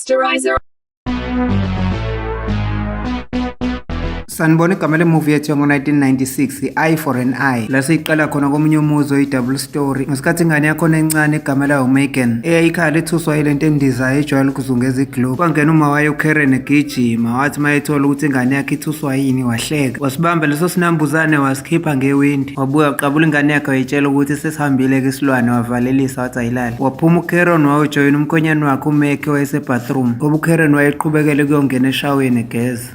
Posterizer. Sanibona, igama lemuvi yethu yango-1996 i-Eye for an Eye, la siyiqala khona komunye umuzi oyi-double story ngesikhathi ingane yakhona encane egama layo uMegan eyayikhaya ethuswa yilento endizayo ejwayele ukuzungeza iglobe. Kwangena uma wayo uKaren egijima, wathi uma ethola ukuthi ingane yakhe ithuswa yini wahleka, wasibamba leso sinambuzane wasikhipha ngewindi, wabuya waqabula ingane yakhe wayitshela ukuthi sesihambile-ke isilwane, wavalelisa wathi ayilale. Waphuma uKaren wayojoyina umkhonyane wakhe uMeke wayesebathroom ngoba uKaren wayeqhubekele kuyongena eshaweni egeza.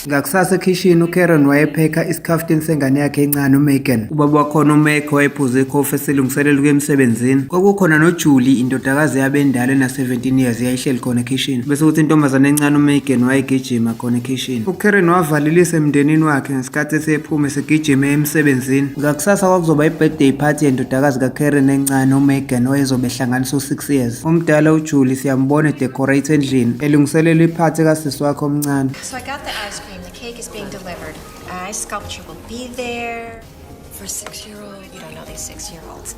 Ngakusasa ekhishini uKaren wayephekha isikhaftini sengane yakhe encane uMegan. Ubaba wakhona uMeg wayephuze ikhofi eselungiselela ukuya emsebenzini. Kwakukhona noJulie, indodakazi yabo endala ena-17 years, yayihleli khona ekhishini. Bese kuthi intombazane encane uMegan wayegijima khona ekhishini. UKaren wavalelisa emndenini wakhe ngesikhathi esephuma esegijima emsebenzini. Ngakusasa kwakuzoba i-birthday party yendodakazi kaKaren encane uMegan owayezobe ehlanganisa u-6 years. Umdala uJulie siyambona edecorate endlini elungiselela iphathi kasisi wakhe omncane. So I got the ice cream. The cake is being delivered. Ice sculpture will be there. For a 6-year-old, you don't know these 6-year-olds.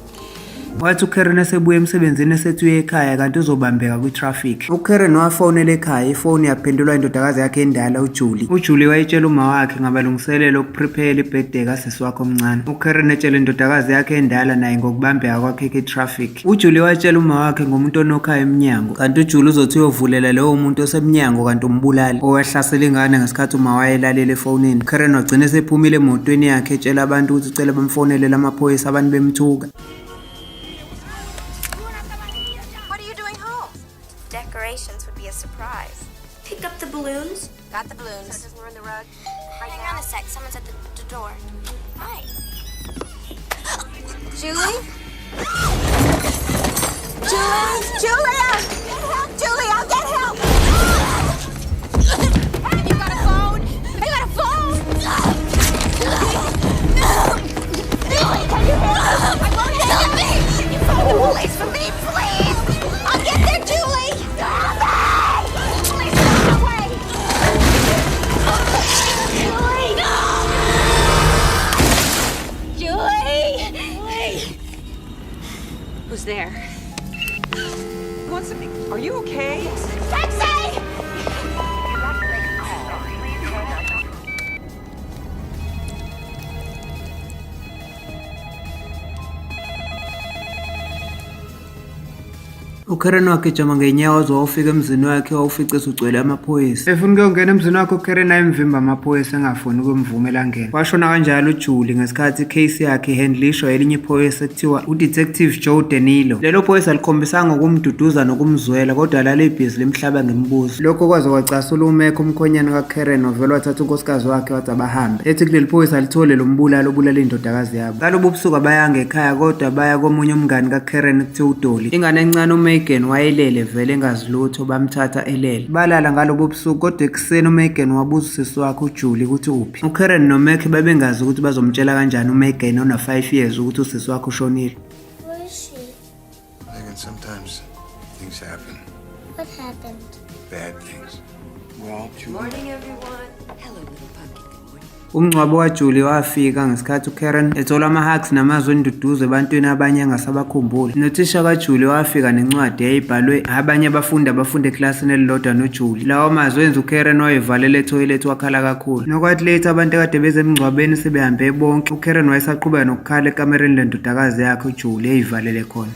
Wathi uKaren esebuya emsebenzini esethi uye ekhaya kanti uzobambeka kwi-traffic. UKaren wafonela ekhaya, ifoni yaphendulwa indodakazi yakhe endala uJulie. UJulie wayetshela uma wakhe ngabalungiselelo okuprepare i-birthday kasisi wakhe omncane. UKaren etshela indodakazi yakhe endala naye ngokubambeka kwakhe kwi-traffic. UJulie watshela uma wakhe ngomuntu onokhayo emnyango, kanti uJulie uzothi uyovulela lowo muntu osemnyango kanti umbulali owahlasela ingane ngesikhathi uma wayelalele efonini. UKaren wagcina esephumile emotweni yakhe etshela abantu ukuthi ucela bamfonelele amaphoyisa, abantu bemthuka. What are you doing home? Decorations would be a surprise. Pick up the balloons. Got the balloons. So it doesn't ruin the rug. Right Hang now. on a sec, someone's at the door. Hi. Julie? Julie? Julia! Get help, Julie! I'll get help! Have you got a phone? Have you got a phone? Julie, can you hear me? I won't hang up. Can you phone the police for me, please? I'll get there, Julie! Help me! Please, go away! Julie! Julie! Who's there? Want something? Are you okay? Taxi! UKaren wagijima ngenyawo waze wawufika emzini wakhe, wawufica usugcwele amaphoyisa. Efuna ukuyongena emzini wakhe uKaren ayemvimba amaphoyisa engafuni ukumvumela angene. Washona kanjalo uJulie ngesikhathi icase yakhe ihandlishwa elinye iphoyisa ekuthiwa uDetective Joe Danilo. Lelo phoyisa likhombisanga ukumduduza nokumzwela kodwa lalibhizi limhlaba ngemibuzo. Lokho kwaze kwacasula uMek umkhonyane kaKaren, wavele wathatha unkosikazi wakhe wathi abahambe. Ethi kuleli phoyisa lithole lo mbulali obulala indodakazi yabo. Ngalobu busuku abayanga ekhaya kodwa baya komunye umngani kaKaren ekuthiwa uDolly. Ingane encane uMegan wayelele vele engazi lutho, bamthatha elele. Balala ngalobu busuku kodwa ekuseni uMegan wabuza usisi wakhe uJulie ukuthi uphi. UKaren noMac babengazi ukuthi bazomtshela kanjani uMegan ona-5 years ukuthi usisi wakhe ushonile. Where is she? Megan, sometimes things happen. What happened? Bad things. Well, Julie. Morning, everyone. Hello, little pumpkin. Good morning. Umngcwabo kaJulie wafika ngesikhathi uKaren ethola ama-hugs namazwi enduduzo ebantwini abanye angasabakhumbuli. Nothisha kaJulie wafika nencwadi eyayibhalwe abanye abafundi abafunda ekilasini elilodwa noJulie. Lawo mazwi enza uKaren wayevalela ethoyilethi wakhala kakhulu. Nokwathi late abantu ekade beze emngcwabeni sebehambe bonke, uKaren wayesaqhubeka nokukhala ekamereni lendodakazi yakhe uJulie eyivalele khona.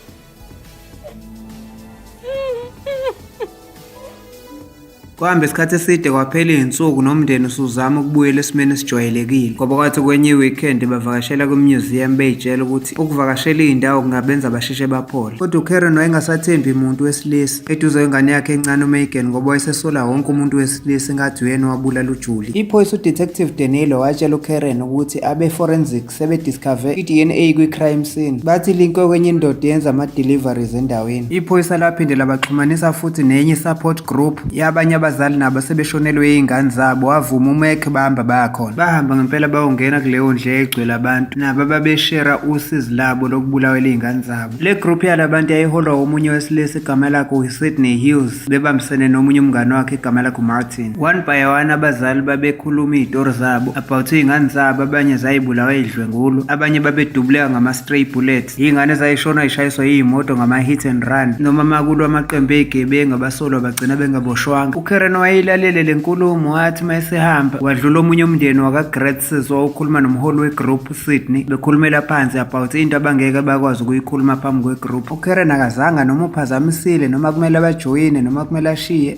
Kwahamba isikhathi eside kwaphela iy'nsuku nomndeni usuzama ukubuyela esimeni esijwayelekile ngoba kwathi kwenye i-weekend bavakashela kwi-museum bey'tshela ukuthi ukuvakashela iy'ndawo kungabenza basheshe baphole. Kodwa uKaren wayengasathembi muntu wesilisa eduze kwengane yakhe encane uMegan ngoba wayesesola wonke umuntu wesilisa engathi uyena owabulala uJulie. Iphoyisa uDetective Danilo watshela uKaren ukuthi abe-forensic sebediscover i-DNA kwi-crime scene. Bathi linkwe kwenye indoda eyenza ama-deliveries endaweni. Iphoyisa laphinde labaxhumanisa futhi nenye i-support group yabanye. abazali nabo sebeshonelwe iy'ngane zabo. Wavuma uMac, bahamba baya khona. Bahamba ngempela bayongena kuleyo ndlu eyayigcwele abantu nabo ababeshera usizi labo lokubulawela iy'ngane zabo. Le group yalabantu yayiholwa omunye wesilisa igama lakhe uSydney Hughes, bebambisene nomunye umngane wakhe igama lakhe uMartin. One by one abazali babekhuluma iy'tori zabo about iy'ngane zabo, abanye zayibulawa ey'dlwengulo, abanye babedubuleka ngama-stray bullets, iy'ngane zayishona yishayiswa iy'moto ngama-hit and run, noma makulwa amaqembu ey'gebengu abasolwa bagcina bengaboshwanga. UKaren wayeyilalele le nkulumo, wathi uma esehamba wadlula omunye umndeni wakaGratzes owawukhuluma nomholi wegroup Sydney, bekhulumela phansi about into abangeke bakwazi ukuyikhuluma phambi kwegroup. UKaren akazanga noma uphazamisile noma kumele abajoyine noma kumele ashiye.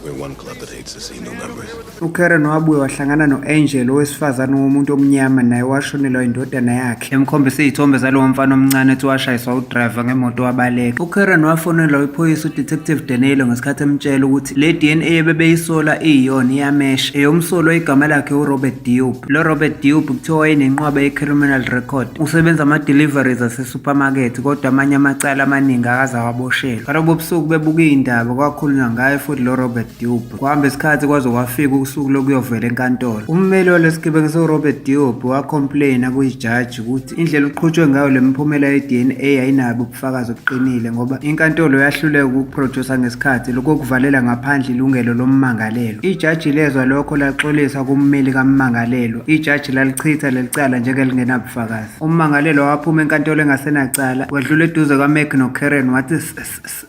We're one club that hates to see new members. UKaren wabuye wahlangana no-Angel, owesifazane womuntu omnyama, naye washonelwa indodana yakhe. Emkhombisa iy'thombe zalowo mfana omncane ethi washayiswa udrayiva ngemoto wabaleka. UKaren wafonelwa iphoyisa uDetective Danilo ngesikhathi emtshela ukuthi le DNA ebebeyisola iyiyona iyamesha eyomsolwa igama lakhe uRobert Diop. Lo Robert Diop kuthiwa wayenenqwaba ye-criminal record. Usebenza ama-deliveries ase-supermarket kodwa amanye amacala amaningi akaze awaboshelwa. Ngalobo busuku bebuka iy'ndaba kwakhulunywa ngaye futhi lo Robert Diop. Kwahamba isikhathi kwaze kwafika usuku lokuyovela enkantolo. Ummeli walesigebengu uRobert Diop wacomplaina kuyijaji ukuthi indlela uqhutshwe ngayo le miphumela ye-DNA ayinabo ubufakazi obuqinile ngoba inkantolo yahluleka ukukuphrojusa ngesikhathi lokho kuvalela ngaphandle ilungelo lommangalelwa. Ijaji lezwa lokho laxolisa kummeli kammangalelwa. Ijaji lalichitha leli cala njengelingenabufakazi. Ummangalelwa waphuma enkantolo engasenacala, wadlula eduze kwaMac noKaren wathi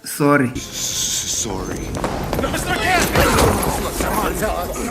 sorry. Sorry.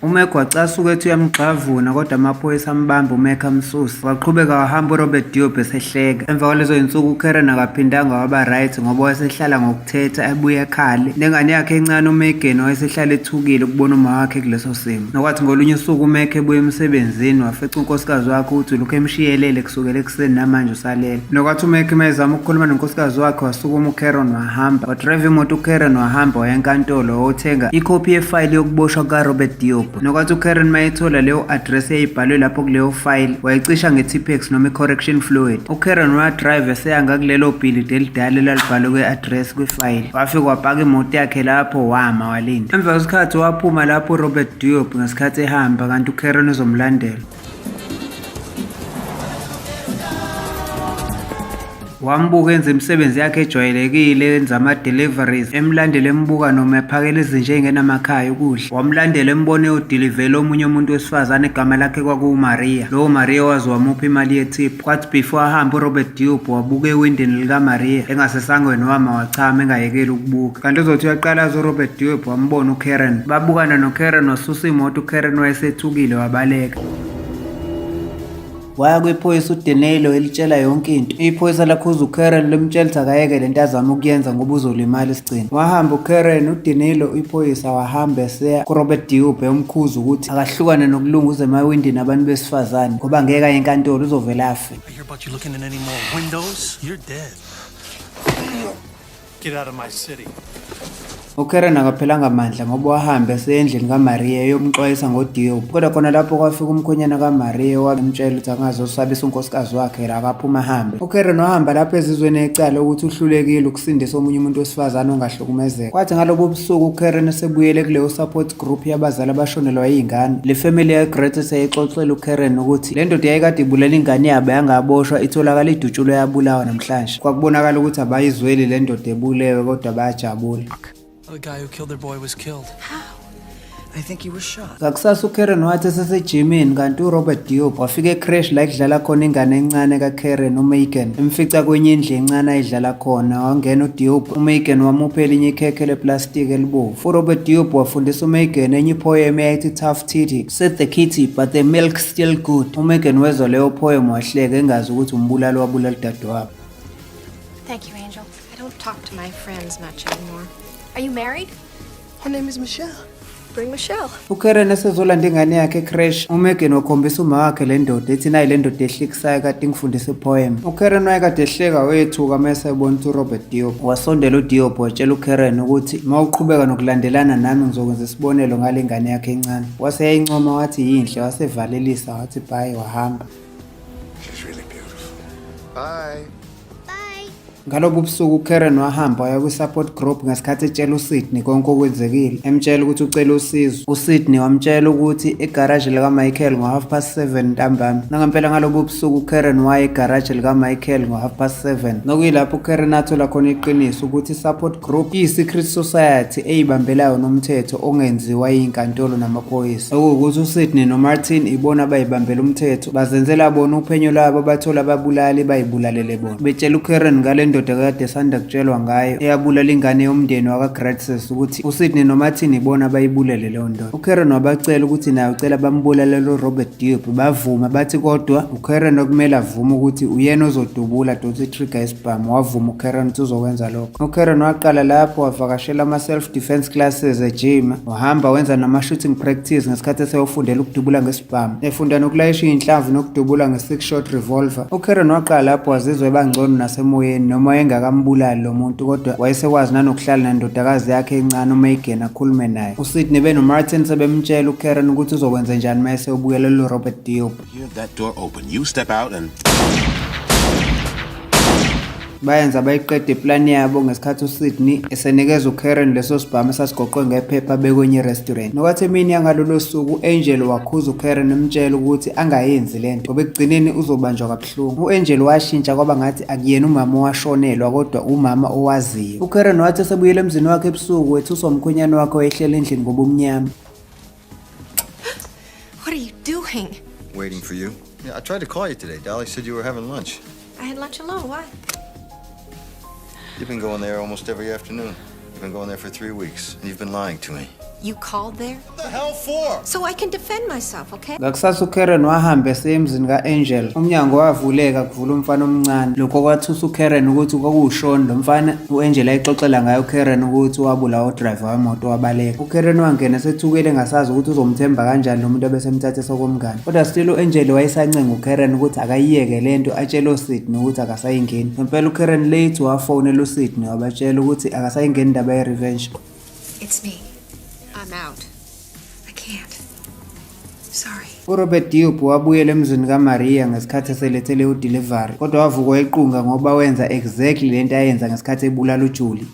UMac wacasuka ethi uyamgxavuna kodwa amaphoyisa ambamba uMac amsusa. Waqhubeka wahamba uRobert Diop esehleka. Emva kwalezo zinsuku uKaren akaphindanga waba right ngoba wayesehlala ngokuthetha ebuye ekhale. Nengane yakhe encane uMegan wayesehlala ethukile ukubona uma wakhe kuleso simo. Nokwathi ngolunye usuku uMac ebuya emsebenzini wafica unkosikazi wakhe ukuthi ulokhu emshiyelele kusukela ekuseni namanje usalele. Nokwathi uMac uma ezama ukukhuluma nonkosikazi wakhe wasukuma uKaren wahamba. Wadrayiva imoto uKaren wahamba waya enkantolo wayothenga ikhophi yefayili yokuboshwa kukaRobert Diop. Nokwathi uKaren uma ethola leyo address eyayibhalwe lapho kuleyo fayili wayicisha nge-Tipex noma i-correction fluid. UKaren wadrayiva eseya ngakulelo bhilidi elidala elalibhalwe kwi-address kwifayili. Wafika wapaka imoto yakhe lapho wama walinda. Emva kwesikhathi waphuma lapho uRobert Diop ngesikhathi ehamba kanti uKaren uzomlandela. Wambuka enza imisebenzi yakhe ejwayelekile, enza ama-deliveries, emlandela embuka noma ephakela izinja ey'ngenamakhaya ukudla. Wamlandela embona eyodilivela omunye umuntu wesifazane igama lakhe kwakuwuMaria. Lowo Maria waze wamupha imali ye-tip. Kwathi before ahambe uRobert Diop wabuka ewindini likaMaria engasesangweni wama wachama engayekeli ukubuka. Kanti uzothi uyaqalaza uRobert Diop wambona uKaren. Babukana noKaren wasusa imoto, uKaren wayesethukile wabaleka. Waya kwiphoyisa uDenelo elitshela yonke into. Iphoyisa lakhuza uKaren limtshela ukuthi akayeke lento azama ukuyenza ngoba uzolimala isigcino. Wahamba uKaren, uDenelo iphoyisa wahamba eseya kuRobert Diop emkhuza ukuthi akahlukane nokulunguza emawindini abantu besifazane ngoba ngeke aye enkantolo uzovele afe. I hear about you looking in any more windows, you're dead. Get out of my city. UKaren akaphelanga amandla ngoba wahamba eseyendlini kaMaria eyomxwayisa ngoDiop. Kodwa khona lapho kwafika umkhwenyana kaMaria wamtshela ukuthi angazosabisa unkosikazi wakhe la akaphuma ahambe. UKaren wahamba lapho ezizweni ecala ukuthi uhlulekile ukusindisa omunye umuntu wesifazane ongahlukumezeka. Kwathi ngalobo busuku uKaren esebuyele kuleyo support group yabazali abashonelwa yiy'ngane. Le family yaGreta seyixoxela uKaren ukuthi le ndoda yayikade ibulala ingane yabo yangaboshwa itholakala idutshulwe yabulawa namhlanje. Kwakubonakala ukuthi abayizweli le ndoda ebulewe kodwa bayajabula. The guy who killed their boy was killed. I think he was shot. Ngakusasa uKaren wathi esesejimini kanti uRobert Diop wafika ecreche la kudlala khona ingane encane kaKaren uMegan. Emfica kwenye indlu encane ayidlala khona wangena uDiop, uMegan wamupha elinye ikhekhe leplastiki elibovu. URobert Diop wafundisa uMegan enye ipoem eyayithi Tough Titty, said the kitty but the milk still good. uMegan wezwa leyo poem wahleka engazi ukuthi umbulali wabulala udadewabo. Thank you, Angel. I don't talk to my friends much anymore. Are you married? Her name is Michelle. Bring Michelle. UKaren esezolanda ingane yakhe ecreche, uMegan wakhombisa uma wakhe le ndoda ethi nayi le ndoda ehlekisayo kade ingifundisa ipoem. UKaren wayekade ehleka wethuka mese ebona ukuthi uRobert Diop. Wasondela uDiop watshela uKaren ukuthi uma uqhubeka nokulandelana nami ngizokwenza isibonelo ngale ngane yakhe encane. Wase yayincoma wathi yinhle wasevalelisa wathi bye wahamba. She's really beautiful. Bye. Bye. Ngalobu busuku uKaren wahamba waya kwi-support group ngesikhathi etshela uSydney konke okwenzekile, emtshela ukuthi ucela usizo. USydney wamtshela ukuthi egaraji likaMichael ngo-7:30 ntambama. Nangempela ngalobu busuku uKaren waya egaraji likaMichael ngo-7:30, nokuyilapho uKaren athola khona iqiniso ukuthi i-support group iyi-secret society eyibambelayo nomthetho ongenziwa yinkantolo namaphoyisa. Okuwukuthi uSydney noMartin ibona abayibambela umthetho, bazenzela bona uphenyo lwabo, bathola ababulali bayibulalele bona. Betshela uKaren ngale ndoda kade esanda kutshelwa ngayo eyabulala ingane yomndeni wakwaGratzes ukuthi uSydney noMartin ibona abayibulele leyo ndoda. UKaren wabacela ukuthi naye ucela bambulalele uRobert Diop, bavuma bathi kodwa uKaren okumele avume ukuthi uyena ozodubula adonse i-trigger yesibhamu. Wavuma uKaren ukuthi uzokwenza lokho. UKaren waqala lapho wavakashela ama-self defense classes ejima, wahamba wenza nama-shooting practice ngesikhathi eseyofundela ukudubula ngesibhamu, efunda nokulayisha iy'nhlamvu nokudubula nge-six shot revolver. UKaren waqala lapho wazizwa ebangcono nasemoyeni noma wayengakambulali lo muntu, kodwa wayesekwazi nanokuhlala nendodakazi yakhe encane uMegan akhulume naye. USydney benoMartin sebemtshela uKaren ukuthi uzokwenza njani uma eseyobuyela uRobert Diop. Hear that door open. You step out and Bayenza bayiqeda iplani yabo ngesikhathi uSydney esenikeza uKaren leso sibhamu esasigoqwe ngephepha bekwenye i-restaurant. Nokwathi emini yangalolo suku u-Angel wakhuza uKaren emtshela ukuthi angayenzi lento ngoba ekugcineni uzobanjwa kabuhlungu. U-Angel washintsha kwaba ngathi akuyena umama owashonelwa kodwa umama owaziyo. UKaren wathi esebuyele emzini wakhe ebusuku wethuswa umkhwenyane wakhe owayehleli endlini ngobumnyama. What are you doing? Waiting for you. Yeah, I tried to call you today. Dolly said you were having lunch. I had lunch alone. Why? You've been going there almost every afternoon. You've been going there for 3 weeks, and you've been lying to me. You called there? What the hell for? So I can defend myself, okay? Ngakusasa uKaren wahamba esemzini ka-Angel. Umnyango wavuleka kuvula umfana omncane. Lokho kwathusa uKaren ukuthi kwakuwuShawn lo mfana u-Angel ayixoxela ngayo uKaren ukuthi wabulawa udrayiva wemoto wabaleka. UKaren wangena sethukile engasazi ukuthi uzomthemba kanjani lo muntu abesemthathe sokomngane. Kodwa still u-Angel wayesancenga uKaren ukuthi akayiyeke lento atshele uSydney ukuthi akasayingeni. Ngempela uKaren late wafonela uSydney wabatshela ukuthi akasayingeni indaba ye-revenge. It's me. I'm out. I can't. Sorry. URobert Diop wabuyela emzini kaMaria ngesikhathi eselethele udelivery, kodwa wavukwa equnga ngoba wenza exactly lento ayenza ngesikhathi ebulala uJulie.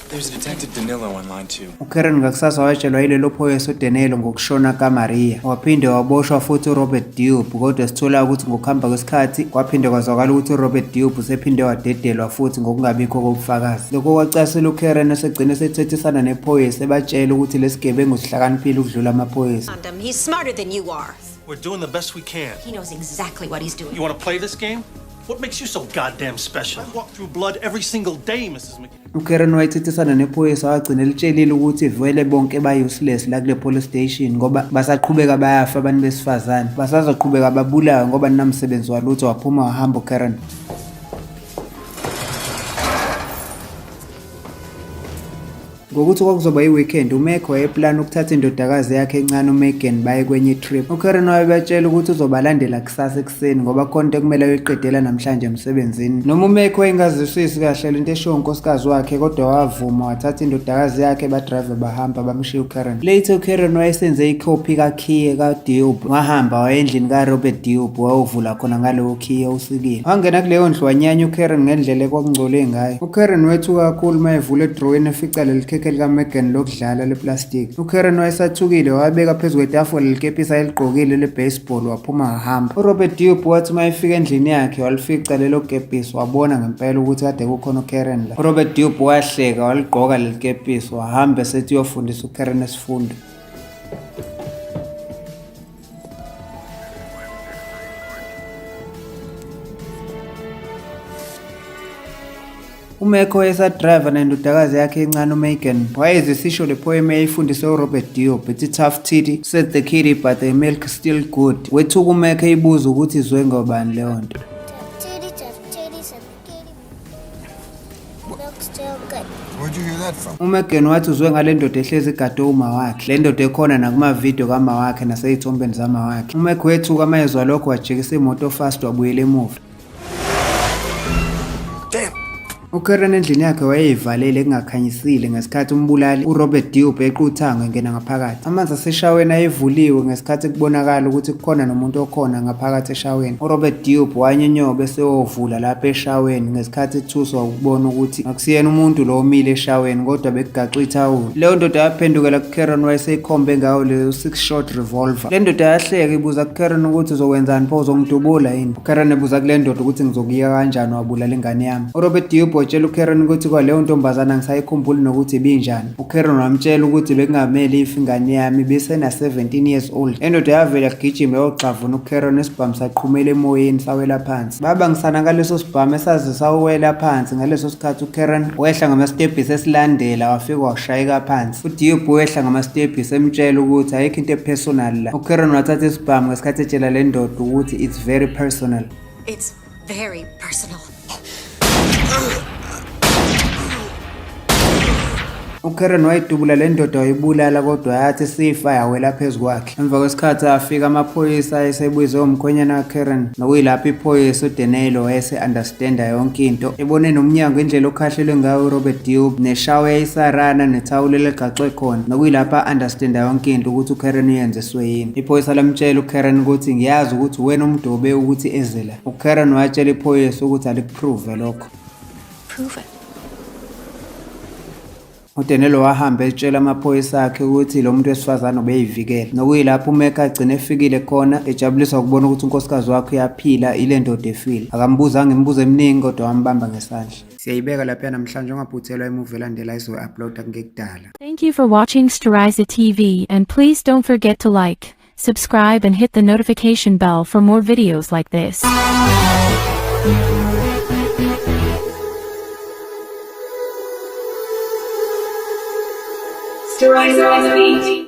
There's a Detective Danilo on line 2. UKaren ngakusasa watshelwa yilelo phoyisa uDanilo ngokushona kaMaria. Waphinde waboshwa futhi uRobert Diop, kodwa sithola ukuthi ngokuhamba kwesikhathi kwaphinde kwazwakala ukuthi uRobert Diop usephinde wadedelwa futhi ngokungabikho kobufakazi. Lokho kwacasula uKaren esegcine esethethisana nephoyisa ebatshela ukuthi lesigebengu sihlakaniphile ukudlula amaphoyisa. He's smarter than you are. We're doing the best we can. He knows exactly what he's doing. You want to play this game? What makes you so goddamn special? I walk through blood every single day, Mrs. McKee. UKaren wayethethisana nephoyisa wagcina elitshelile ukuthi vele bonke ba-useless la kule police station ngoba basaqhubeka bayafa abantu besifazane, basazoqhubeka babulawe ngoba ninamsebenzi walutho. Waphuma wahamba uKaren. Ngokuthi kwakuzoba i-weekend, uMeg wayeplana ukuthatha indodakazi yakhe encane uMegan baye kwenye trip. UKaren wayebatshela ukuthi uzobalandela kusasa ekuseni ngoba khona into ekumele ayoyiqedela namhlanje emsebenzini. Noma uMeg wayengazwisisi kahle lento eshiwo unkosikazi wakhe, kodwa wavuma wathatha indodakazi yakhe badrayive bahamba bamshiya uKaren. Later uKaren wayesenze ikhophi kakhiye kaDiop, wahamba waya endlini kaRobert Diop wayovula khona ngalowo khiye usikile. Wangena kuleyo ndlu wanyanya uKaren ngendlela ekwakungcole ngayo. UKaren wethuka kakhulu uma evula edrowini efica leli khekhe likaMegan lokudlala leplastiki. UKaren wayesathukile wabeka phezu kwetafula lelikepisi ayeligqokile le-baseball waphuma wahamba. URobert Diop wathi uma efika endlini yakhe walifica lelo kepisi wabona ngempela ukuthi kade kukhona uKaren la. URobert Diop wahleka waligqoka leli kepisi wahamba esethi uyofundisa uKaren esifundo. UMek wayesadrayiva nendodakazi yakhe encane uMegan. Wayezisisho le poem eyayifundiswe uRobert Diop ethi Tough Titty, said the kitty but the milk still good. Wethuka uMek eyibuza ukuthi izwe ngobani leyo nto. Titty, tough titty, said the kitty. Milk's still good. Where'd you hear that from? UMegan wathi uzwe ngale ndoda ehlezi igade uma wakhe. Le ndoda ekhona nakumavidiyo kama wakhe nasey'thombeni zama wakhe. UMek wethuka uma ezwa lokho wajikisa imoto fast wabuyela emuva. Damn. UKaren endlini yakhe wayeyivalele kungakhanyisile ngesikhathi umbulali uRobert Dube eqa uthango engena ngaphakathi. Amanzi aseshaweni ayevuliwe ngesikhathi kubonakala ukuthi kukhona nomuntu okhona ngaphakathi eshaweni. URobert Dube wanyonyoba eseyovula lapha eshaweni ngesikhathi ethuswa ukubona ukuthi akusiyena umuntu lo omile eshaweni kodwa bekugaxwe ithawula. Leyo ndoda yaphendukela kuKaren wayeseyikhombe ngayo leyo six shot revolver. Le ndoda yahleka ibuza kuKaren ukuthi uzokwenzani pho, uzongidubula yini? UKaren ebuza kule ndoda ukuthi ngizokuyeka kanjani wabulala ingane yami. URobert Dube watshela uKaren ukuthi kwaleyo ntombazana angisayikhumbuli nokuthi ibinjani. UKaren wamtshela ukuthi bekungamele ife ingane yami, ibisena 17 years old. Le ndoda yavela gijima yogxavuna uKaren, isibhamu saqhumela emoyeni sawela phansi. Babangisana ngaleso sibhamu esaze sawela phansi. Ngaleso sikhathi uKaren wehla ngamastebhisi esilandela wafika washayeka phansi. UDube wehla ngamastebhisi emtshela ukuthi ayikho into e-personal la. UKaren wathatha isibhamu ngesikhathi etshela le ndoda ukuthi it's very personal. It's very personal. UKaren wayidubula le ndoda wayibulala kodwa yathi sifa yawela phezu kwakhe. Emva kwesikhathi afika amaphoyisa ayesebize umkhwenyana kaKaren, nokuyilapho iphoyisa uDanilo wayese-understanda yonke into. Ebone nomnyango indlela okhahlelwe ngayo uRobert Dube neshawa eyayisarana nethawula eligaxwe khona, nokuyilapho a-understanda yonke into ukuthi uKaren uyenziswe yini. Iphoyisa lamtshela uKaren ukuthi ngiyazi ukuthi wena umdobe ukuthi eze la. UKaren watshela iphoyisa ukuthi alikuprove lokho. Prove it. UDanilo wahamba etshela amaphoyisa akhe ukuthi lo muntu wesifazane ubeyivikela, nokuyilapho uMac agcine efikile khona ejabuliswa ukubona ukuthi unkosikazi wakhe uyaphila ile ndoda efile. Akambuzanga imibuzo eminingi kodwa wambamba ngesandla. Siyayibeka lapha namhlanje, ungaphuthelwa imuvi elandela izoyi-uploada kungekudala. Thank you for watching Storiza TV and please don't forget to like, subscribe and hit the notification bell for more videos like this. Storiza TV.